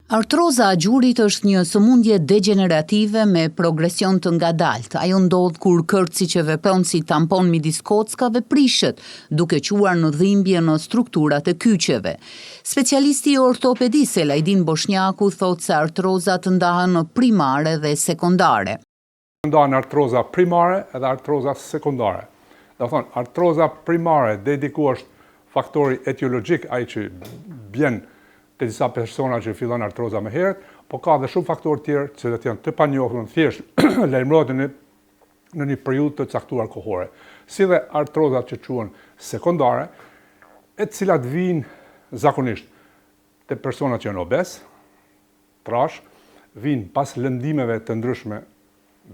Artroza e gjurit është një sëmundje degjenerative me progresion të ngadaltë. Ajo ndodh kur kërci që vepron si tampon midis kockave prishet, duke çuar në dhimbje në strukturat e kyçeve. Specialisti i ortopedisë Selajdin Boshnjaku thotë se artrozat ndahen në primare dhe sekondare. Ndahen artroza primare edhe artroza sekondare. Do thonë, artroza primare deri diku është faktori etiologjik ai që bjen te disa persona që fillon artroza më herët, po ka dhe shumë faktorë tjerë të cilët janë të panjohur, thjesht lajmërohet në në një periudhë të caktuar kohore. Si dhe artrozat që quhen sekondare, e të cilat vijnë zakonisht te personat që janë obez, trashë, vijnë pas lëndimeve të ndryshme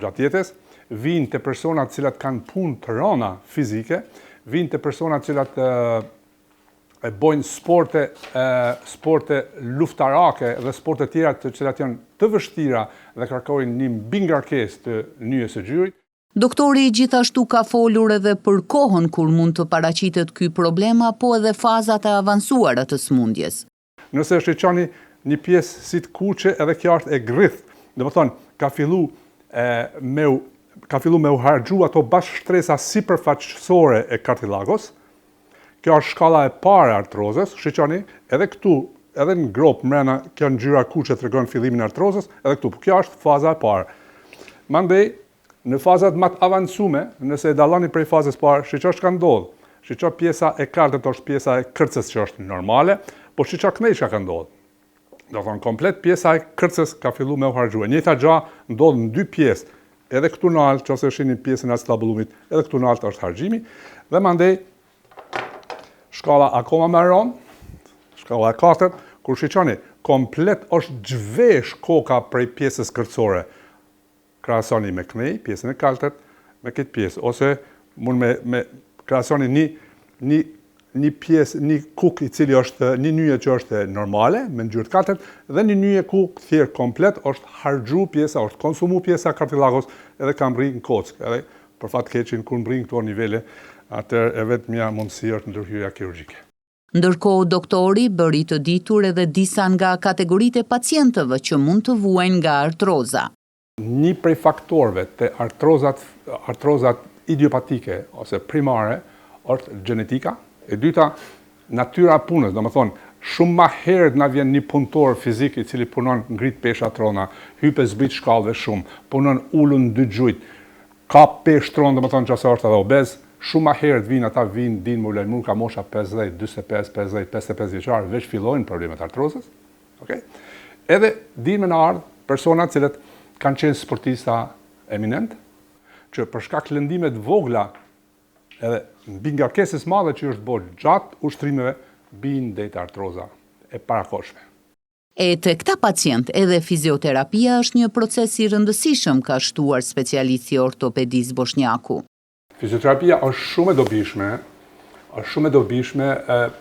gjatë jetës, vijnë te personat të cilat kanë punë të rënda fizike, vijnë te personat të cilat e bojnë sporte sporte luftarake dhe sporte tjera të cilat janë të vështira dhe kërkojnë një mbingarkesë të nyjes së gjurit. Doktori gjithashtu ka folur edhe për kohën kur mund të paraqitet ky problem apo edhe fazat e avancuara të sëmundjes. Nëse e shiqoni një pjesë si të kuqe edhe kjo është e grith, domethonë ka fillu e, me u, ka fillu me u harxhu ato bashkështresa sipërfaqësore e kartilagos. Kjo është shkalla e parë e artrozës, shiqoni, edhe këtu, edhe në gropë mrena, kjo ngjyra kuqe tregon fillimin e artrozës, edhe këtu, po kjo është faza e parë. Mandej, Në fazat ma të avancume, nëse e dalloni prej fazës parë, shiqo çka ndodh. Shiqo pjesa e kaltërt është pjesa e kërcës që është normale, po shiqo kënej çka ka ndodh. Do thonë komplet pjesa e kërcës ka fillu me u harxhu. E njëjta gja ndodh në dy pjesë. Edhe këtu nalt, qofse e shihni pjesën e acetabulumit, edhe këtu nalt është harxhimi. Dhe mandej shkalla akoma më e rëndë, shkalla e katërt, kur shiqoni, komplet është zhvesh koka prej pjesës kërcore. Krahasoni me kënej, pjesën e kaltërt, me këtë pjesë, ose mund me, me krahasoni një, një, një pjesë, një kuk i cili është një nyje që është normale, me ngjyrë të kaltërt, dhe një nyje ku thjesht komplet është harxhu pjesa, është konsumu pjesa e kartilagos edhe ka mbrri në kockë. Edhe për fat keqin, kur mbrrin këto nivele, atëherë e vetmja mundësi është ndërhyrja kirurgjike. Ndërkohë, doktori bëri të ditur edhe disa nga kategoritë e pacientëve që mund të vuajnë nga artroza. Një prej faktorëve te artrozat, artrozat idiopatike ose primare është gjenetika. E dyta, natyra e punës, domethënë, shumë ma herët na vjen një punëtor fizik i cili punon ngrit pesha t'rona, hyp e zbrit shkallëve shumë, punon ulun dy gjujt, Ka peshë t'ronë domethënë qofse është edhe obez, shumë ma herët vijnë ata vijnë dinë me u lajmëru ka mosha 50, 45, 50, 55 vjeçar veç fillojnë problemet e artrozës. Okej. Edhe dinë me na ardhë persona të cilët kanë qenë sportista eminent, që për shkak lëndime të vogla edhe mbingarkesës madhe që është bërë gjatë ushtrimeve, bijnë deri te artroza e parakohshme. E te këta pacientë edhe fizioterapia është një proces i rëndësishëm, ka shtuar specialisti i ortopedisë Boshnjaku. Fizioterapia është shumë e dobishme, është shumë e dobishme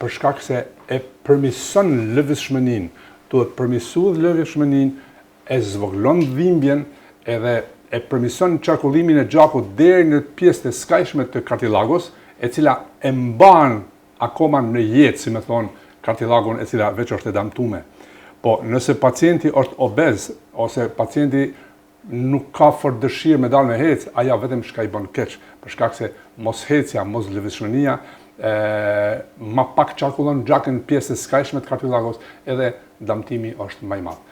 për shkak se e përmison lëvizshmëninë, duhet përmisu lëvizshmëninë, e zvogëlon dhimbjen edhe e përmison qarkullimin e gjakut deri në pjesët e skajshme të kartilagos, e cila e mban akoma në jetë, si me thonë, kartilagun e cila veç është e damtume. Po, nëse pacienti është obez, ose pacienti nuk ka fort dëshirë me dalë me hecë, aja vetëm shka i bën keq, për shkak se mos hecja, mos lëvizshmënia, e, ma pak qarkullon gjakun në pjesë e skajshme të kartilagos, edhe damtimi është ma i madh.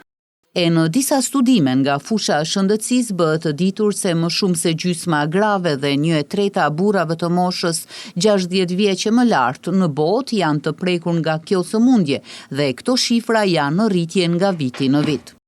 E në disa studime nga fusha e shëndetësisë bëhet të ditur se më shumë se gjysma e grave dhe një e treta e burrave të moshës 60 vjeç e më lart në botë janë të prekur nga kjo sëmundje dhe këto shifra janë në rritje nga viti në vit.